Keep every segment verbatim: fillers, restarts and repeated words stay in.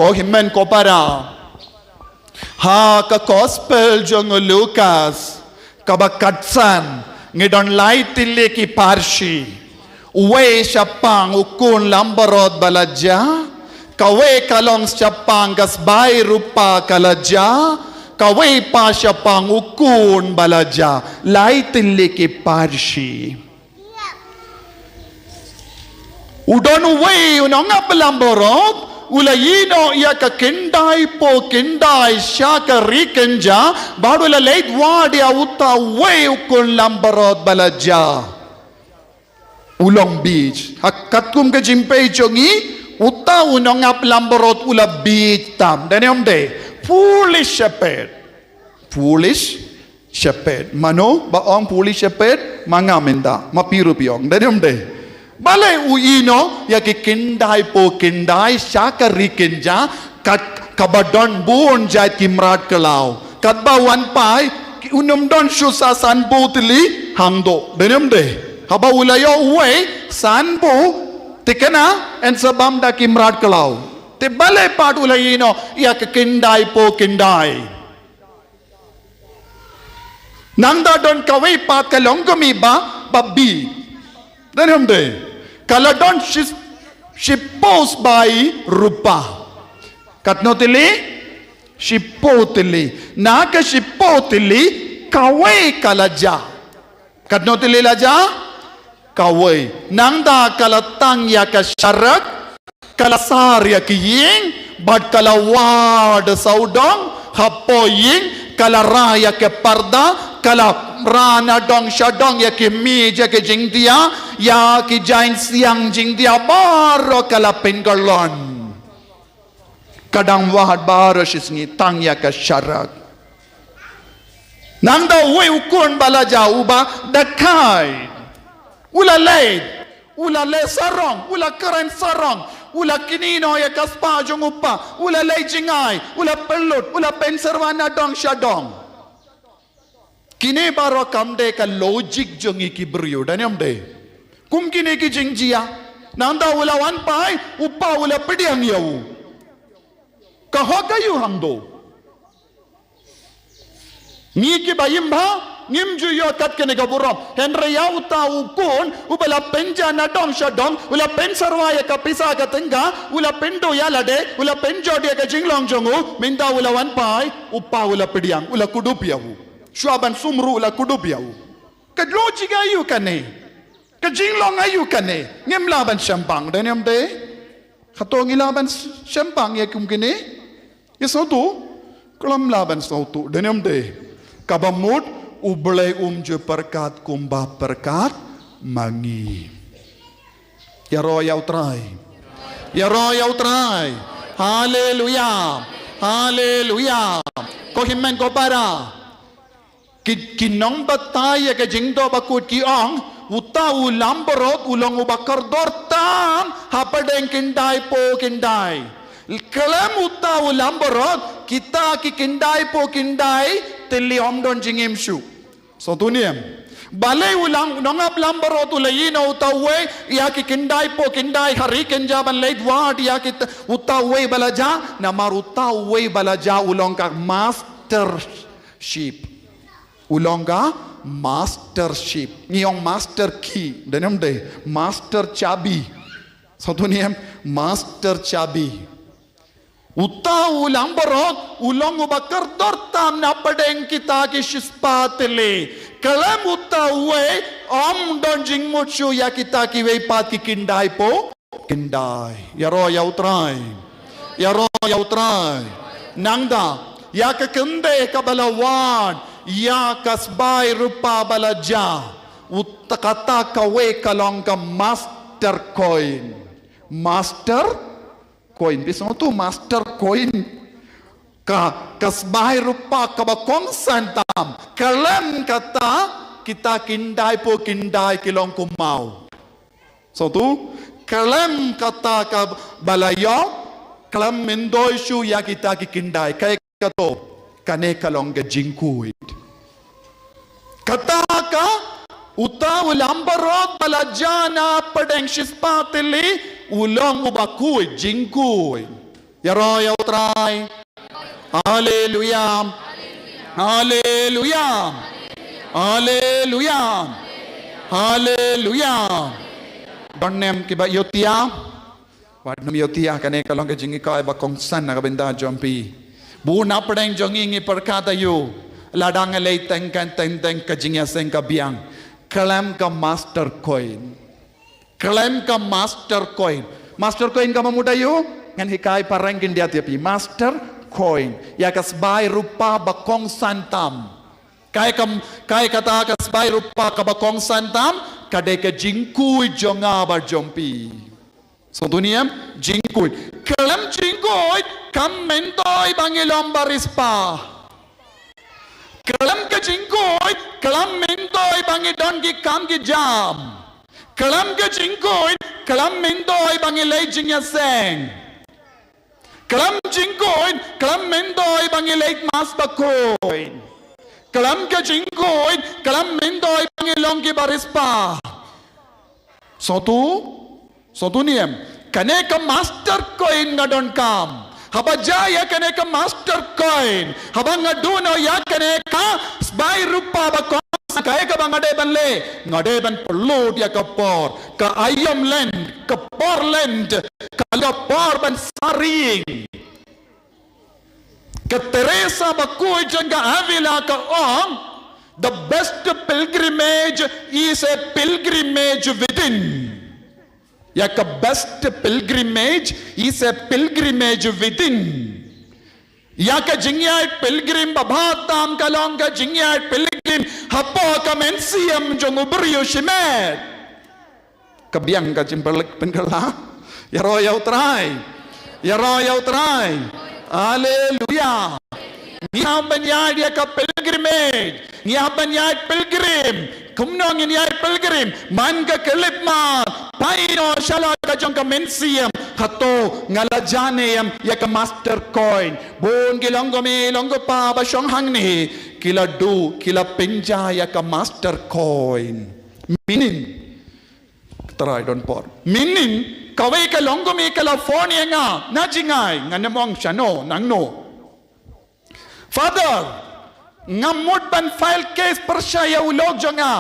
Ko hynmen ko para, ha ka Gospel jong u Lukas, kaba khatsan, ngi don lai tylli ki pharshi. Uwei shaphang u khun langbrot ba la jia, kawei ka long shaphang ka sbai rupa ka la jia, kawei pat shaphang u khun ba la jia. Lai tylli ki pharshi. U don uwei u nongap langbrot, u la ïehnoh ïa ka khyndai phew khyndai sha ka ri kynja, bad u la leit wad ïa uta uwei u khun langbrot ba la jia. U long bieit. Ha katkum ka jingpeit jong ngi, uta u nongap langbrot u la bieit tam. Dei ne em dei? Foolish shepherd. Foolish shepherd. Mano ba ong foolish shepherd? Ma nga mynta, ma phi ruh phi ong. Dei ne em dei? Balei u ïehnoh ïa ki khyndai phew khyndai sha ka ri kynja, kat kaba don bun jait ki mrad khlaw. Katba wan phai, ki, unym don shuh sa sanphew tylli hangto. Dei ne em dei? Haba u la ïoh uwei, sanphew, te kane yn sa bam da ki mrad khlaw. Te balei pat u la ïehnoh ïa ka khyndai phew khyndai? Nangta don kawei pat ka long kmie ba, ba bieit. Dei ne em dei? Ka la don shi, shiphew sbai rupa. Katno tylli? Shiphew tylli. Na ka shiphew tylli, kawei ka la jia. Katno tylli la jia? Kawei. Nangta ka la tang ïa ka sharak, ka la sar ïa ki ïing, bad ka la wad sawdong hapoh ïing, ka la rah ïa ka parda, ka la rah nadong shadong ïa ki mih, ïa ki jingdia, ïa ki jaiñ siang jingdia, baroh ka la pynkyllon. Ka dang wad baroh shi sngi, tang ïa ka sharak. Nangta uwei u khun ba la jia uba dang khaid, u la leit, u la leh sarong, u la kren sarong, u la kynnoh ïa ka spah jong u pa, u la leh jingai, u la pynlut, u la pynsyrwa nadong shadong. Kine baroh kam dei ka logic jong ngi ki briew, dei ne em dei? Kum kine ki jingjia. Nangta u la wan phai, u pa u la pdiang ïa u. Ka hok aïu hangto? Ngi kiba im bha ngim ju ïoh kat kane ka burom. Hynrei ïa uta u khun uba la pynjah nadong shadong, u la pynsyrwa ïa ka pisa ka tyngka, u la pynduh ïa lade, u la pynjot ïa ka jinglong jong u, mynta u la wan phai, u pa u la pdiang, u la kdup ïa u. Shuwa ban sum ruh u la kdup ïa u. Ka logic aïu kane? Ka jinglong aïu kane? Ngim lah ban shemphang, dei ne em dei? Hato ngi lah ban shemphang ïa kum kine? Ïa sngewthuh? Khlem lah ban sngewthuh, dei ne em dei? Kaba mut U Blei um ju pyrkhat kumba pyrkhat ma ngi. Ïaroh ïa U Trai. Ïaroh ïa U Trai. Haleluya. Haleluya. Ko hynmen ko para. Ki, ki nongbatai ïa ka jingdoh bakhuid ki ong, uta u langbrot u long uba kordor tam hapdeng khyndai phew khyndai. Khlem uta u langbrot, kita ki khyndai phew khyndai tylli ym don jingim shuh. Sngewthuh ne em? Balei u lang, nongap langbrot u la ïehnoh uta uwei ïa ki khyndai phew khyndai ha ri kynja ban leit wad ïa kita, uta uwei ba la jia, namar uta uwei ba la jia u long ka master sheep. U long ka master sheep. Ngi ong master key, dei ne em dei? Master chabi. Sngewthuh ne em? Master chabi. Uta u langbrot u long uba kordor tam na pdeng kita ki shispah tylli. Khlem uta uwei ym don jingmut shuh ïa kita kiwei pat ki khyndai phew khyndai. Ïaroh ïa U Trai. Ïaroh ïa U Trai. Nangta, ïa ka khyndai kaba la wad ïa ka sbai rupa ba la jia, uta kata kawei ka long ka master coin. Master coin. Phi sngewthuh master coin? Ka, ka sbai rupa kaba kongsan tam. Khlem kata, kita khyndai phew khyndai ki long kumno? Sngewthuh? Khlem kata kaba la ïoh, khlem myntoi shuh ïa kita ki khyndai. Kaei kato? Kane ka long ka jingkhuid. Kata ka, uta u langbrot ba la jia na pdeng shispah tylli, u long uba khuid, jingkhuid. Ïaroh ïa U Trai. Haleluya. Haleluya. Haleluya. Haleluya. Don ne em kiba ïohi ïa? Wat nym ïohi ïa, kane ka long ka jinghikai ba kongsan na ka bynta jong phi. Bun na pdeng jong ngi ngi pyrkhat aïu, lada ngi leit teng teng teng teng ka jingïaseng ka biang. Khlem ka master coin. Khlem ka master coin. Master coin ka mut aïu? Ngan hikai phareng khyndiat ïa phi. Master coin, ïa ka sbai rupa ba kongsan tam. Kaei ka, kaei kata ka sbai rupa kaba kongsan tam? Ka dei ka jingkhuid jong nga bad jong phi. Sngewthuh ne em? Jingkhuid. Khlem jingkhuid kam myntoi ba ngi long ba riewspah. Khlem ka jingkhuid kam myntoi ba ngi don ki kam ki jam. Khlem ka jingkhuid kam myntoi ba ngi leit jingïaseng. Khlem jingkhuid kam myntoi ba ngi leit mass bakhuid. Khlem ka jingkhuid kam myntoi ba ngi long kiba riewspah. Sngewthuh? Sngewthuh ne em? Kane ka master coin nga donkam. Haba jia ïa kane ka master coin, haba nga duh noh ïa kane ka sbai rupa ba kongsan, kaei kaba nga dei ban leh? Nga dei ban pynlut ïa ka por. Ka aïom lent, ka por lent, ka long ka por ban sariñ. Ka Teresa bakhuid jong ka Avila ka ong, "The best pilgrimage is a pilgrimage within." Ïa ka best pilgrimage is a pilgrimage within. Ïa ka jingïaid pilgrim ba bha tam ka long ka jingïaid pilgrim hapoh ka mynsiem jong u briew shimet. Ka biang ka jingpynkylla. Ïaroh ïa U Trai. Ïaroh ïa U Trai. Haleluya. Ngi hap ban ïaid ïa ka pilgrimage. Ngi hap ban ïaid pilgrim. Kumno ngin ïaid pilgrim? Man ka khyllipmat, phai noh sha la ka jong ka mynsiem. Hato nga la jia ne em ïa ka master coin? Bun ki long kmie long kpa ba shong hangne, ki la duh, ki la pynjia ïa ka master coin. Mynnin Trai don por. Mynnin kawei ka long kmie ka la phone ïa nga, na jngai, ngan ym ong shano nangno. "Father, nga mut ban file case pyrshah ïa u lok jong nga.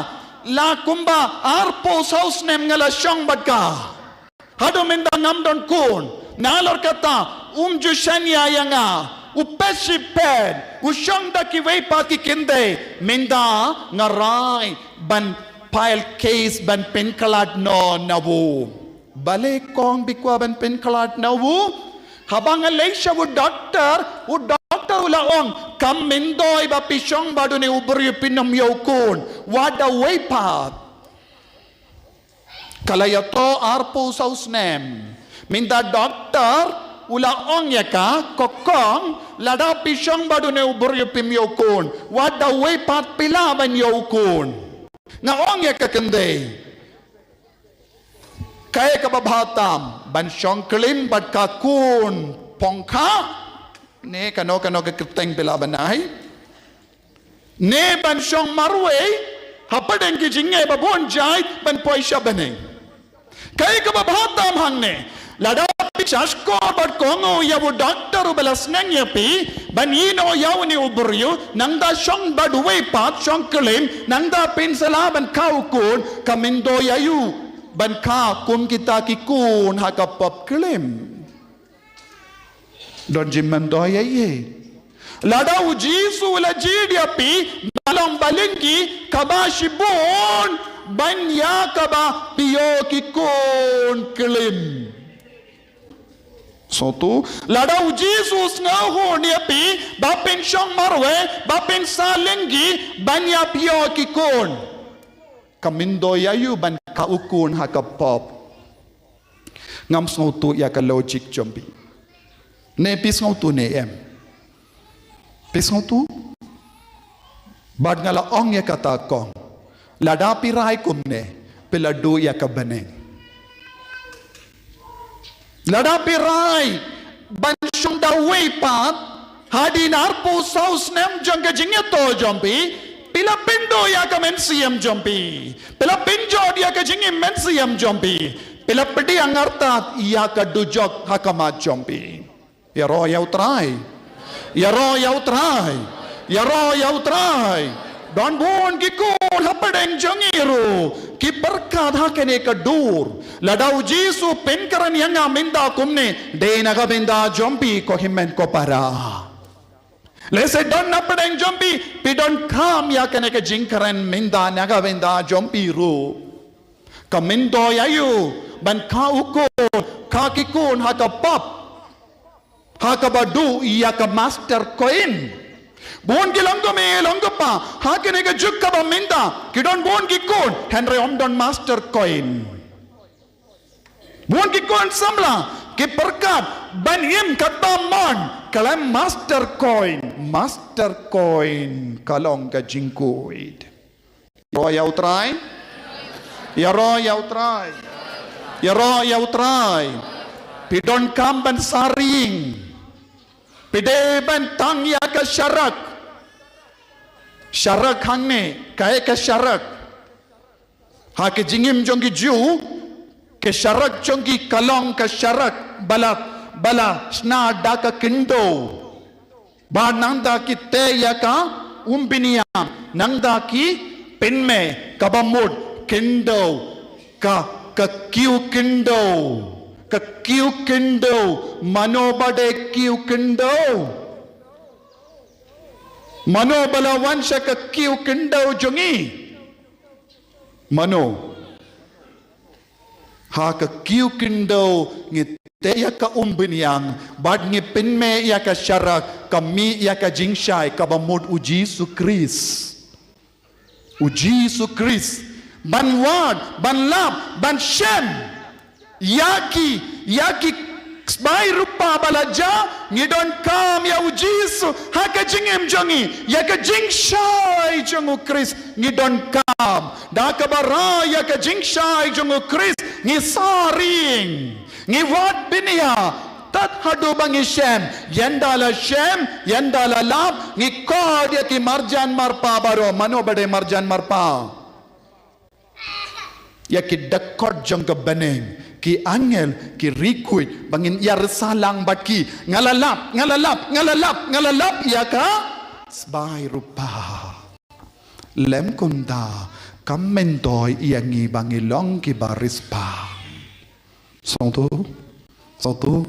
La kumba arphew saw snem nga la shong bad ka. Haduh mynta ngam don khun. Nalor kata um ju shaniah ïa nga. U peit shi peit, u shong da kiwei pat ki kynthei. Mynta nga rai ban file case ban pynkhlad noh na u." "Balei kong, phi kwah ban pynkhlad na u?" "Haba nga leit sha u doktor, u doktor u la ong, kam myntoi ba phi shong bad une u briew phin ym ïoh khun. Wat da uwei pat." Ka la ïatoh arphew saw snem. Mynta doktor u la ong ïa ka, "Ko kong, lada phi shong bad une u briew phim ïoh khun. Wat da uwei pat phi lah ban ïoh khun." Nga ong ïa ka kynthei, "Kaei kaba bha tam, ban shong klim bad ka khun pongkha, ne kano kano ka kyrteng phi lah ban ai, ne ban shong marwei hapdeng ki jingeh ba bun jait ban poi sha bneng? Kaei kaba bha tam hangne? Lada phi shahshkor bad kohnguh ïa u doktor uba la sneng ïa phi ban ïehnoh ïa une u briew, nangta shong bad uwei pat, shong klim, nangta phin sa lah ban kha u khun, ka myntoi aïu ban kha kum kita ki khun ha ka pop klim?" Don jingmyntoi ïa ei? Lada U Jisu u la jied ïa phi, nga long balynki kaba shibun ban ïa kaba phi ïoh ki khun klim. Sngewthuh, lada U Jisu u sngewhun ïa phi ba phin shong marwei, ba phin sah lynti ban ïa phi ïoh ki khun, ka myntoi aïu ban kha u khun ha ka pop? Ngam sngewthuh ïa ka logic jong phi. Ne phi sngewthuh ne em? Phi sngewthuh? Bad nga la ong ïa kata, kong, lada phi rai kumne, phi la duh ïa ka bneng. Lada phi rai ban shong da uwei pat hadien arphew saw snem jong ka jingïathoh jong phi, phi la pynduh ïa ka mynsiem jong phi, phi la pynjot ïa ka jingim mynsiem jong phi, phi la pdiang artat ïa ka dujok ha khmat jong phi. Ïaroh ïa U Trai. Ïaroh ïa U Trai. Ïaroh ïa U Trai. Don bun ki khun hapdeng jong ngi ruh ki pyrkhat ha kane ka dur. Lada U Jisu u pynkren ïa nga mynta kumne, dei na ka bynta jong phi ko hynmen ko para. Lehse don na pdeng jong phi, phi donkam ïa kane ka jingkren mynta na ka bynta jong phi ruh. Ka myntoi aïu ban kha u khun, kha ki khun ha ka pop, ha kaba duh ïa ka master coin. Bun ki longkmie longkpa ha kane ka juk kaba mynta, ki don bun ki khun hynrei ym don master coin. Bun ki khun samla ki pyrkhat ban im kata mon, khlem master coin. Master coin ka long ka jingkhuid. Ïaroh ïa U Trai. Ïaroh ïa U Trai. Ïaroh ïa U Trai. Phi donkam ban saring. Phi dei ban tang ïa ka sharak. Sharak hangne, kaei ka sharak? Ha ka jingim jong ki Jiw, ka sharak jong ki ka long ka sharak ba la, ba la shna da ka khyndew. Bad nangta ki teh ïa ka umbynïang, nangta ki pynmih, kaba mut khyndew, ka, ka kiew khyndew, ka kiew khyndew. Mano ba dei kiew khyndew? Mano ba la wan sha ka kiew khyndew jong ngi? Mano? Ha ka kiew khyndew ngi teh ïa ka umbynïang bad ngi pynmih ïa ka sharak, ka mih ïa ka jingshai, kaba mut U Jisu Khrist. U Jisu Khrist. Ban wad, ban lap, ban shem ïa ki, ïa ki sbai rupa ba la jia, ngi donkam ïa U Jisu ha ka jingim jong ngi, ïa ka jingshai jong U Khrist ngi donkam. Da kaba rai ïa ka jingshai jong U Khrist, ngi saring, ngi wad bniah, tad haduh ba ngi shem. Ynda la shem, ynda la lap, ngi khot ïa ki marjan marpa baroh. Mano ba dei marjan marpa? Ïa ki dkhot jong ka bneng, ki angel, ki riewkhuid, ba ngin ïa rsa lang bad ki. Nga la lap, nga la lap, nga la lap, nga la lap ïa ka sbai rupa. Lym kumta, kam myntoi ïa ngi ba ngi long kiba riewspah. Sngewthuh? Sngewthuh?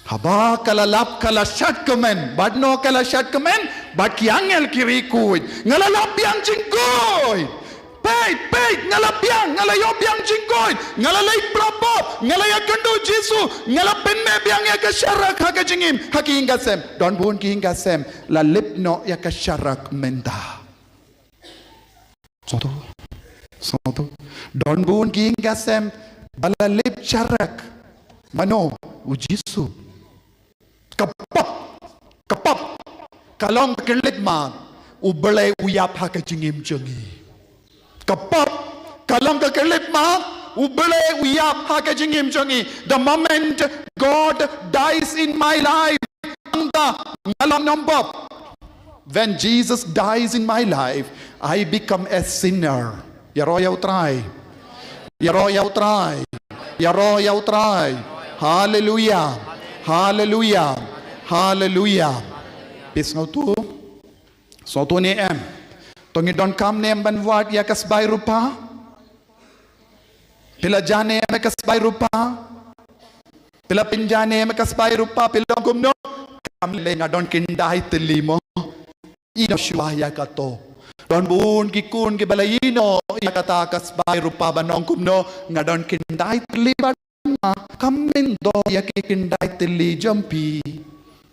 Haba ka la lap ka la shad kmen, bad no ka la shad kmen, bad ki angel ki riewkhuid. Nga la lap biang jingkhuid. Peit, peit, nga la biang, nga la ïoh biang jingkhuid. Nga la leit pla pop, nga la ïakynduh Jisu, nga la pynmih biang ïa ka sharak ha ka jingim, ha ki ïing ka sem. Don bun ki ïing ka sem la lip noh ïa ka sharak mynta. Sngewthuh? Sngewthuh? Don bun ki ïing ka sem ba la lip sharak. Mano? U Jisu. Ka pop, ka pop ka long ka khyllipmat. U Blei u ïap ha ka jingim jong ngi. Ka pop ka long ka khyllipmat. U Blei u ïap ha ka jingim jong ngi. The moment God dies in my life, nangta nga long nongpop. When Jesus dies in my life, I become a sinner. Ïaroh ïa U Trai. Ïaroh ïa U Trai. Ïaroh ïa U Trai. Haleluia. Haleluia. Haleluia. Phi sngewthuh? Sngewthuh ne em? To ngi donkam ne em ban wad ïa ka sbai rupa? Phi la jia ne em ïa ka sbai rupa? Phi la pynjia ne em ïa ka sbai rupa? Phi long kumno? Kam lei, nga don khyndai tylli mo. Ïehnoh shuwa ïa kato. Don bun ki khun kiba la ïehnoh ïa kata ka sbai rupa, ban ong kumno? Nga don khyndai tylli bad ma. Kam myntoi ïa ki khyndai tylli jong phi.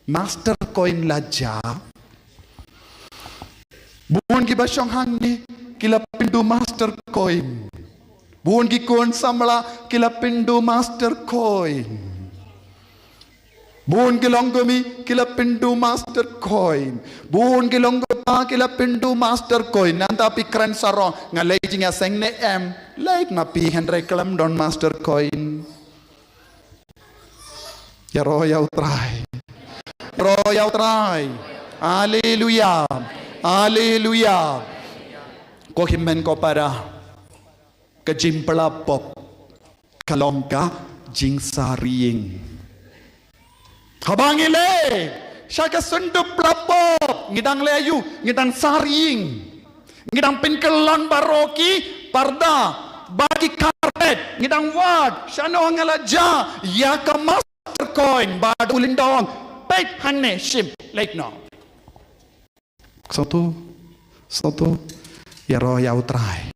Master coin la jia. Bun kiba shong hangne ki la pynduh master coin. Bun ki khun samla ki la pynduh master coin. Bun ki longkmie ki la pynduh master coin. Bun ki longkpa ki la pynduh master coin. Nangta phi kren sarong, nga leit jingïaseng ne em? Leit ma phi, hynrei khlem don master coin. Ïaroh ïa U Trai. Ïaroh ïa U Trai. Haleluia. Haleluia. Ko hynmen ko para, ka jingpla pop ka long ka jingsaring. Haba ngi leit sha ka syndup lapop, ngi dang leh aïu? Ngi dang sar ïing. Ngi dang pynkyllon baroh ki parda bad ki carpet. Ngi dang wad shano nga la jah ïa ka master coin bad u lyngdoh, peit hangne, shim, leit noh. Sngewthuh, sngewthuh, ïaroh ïa U Trai.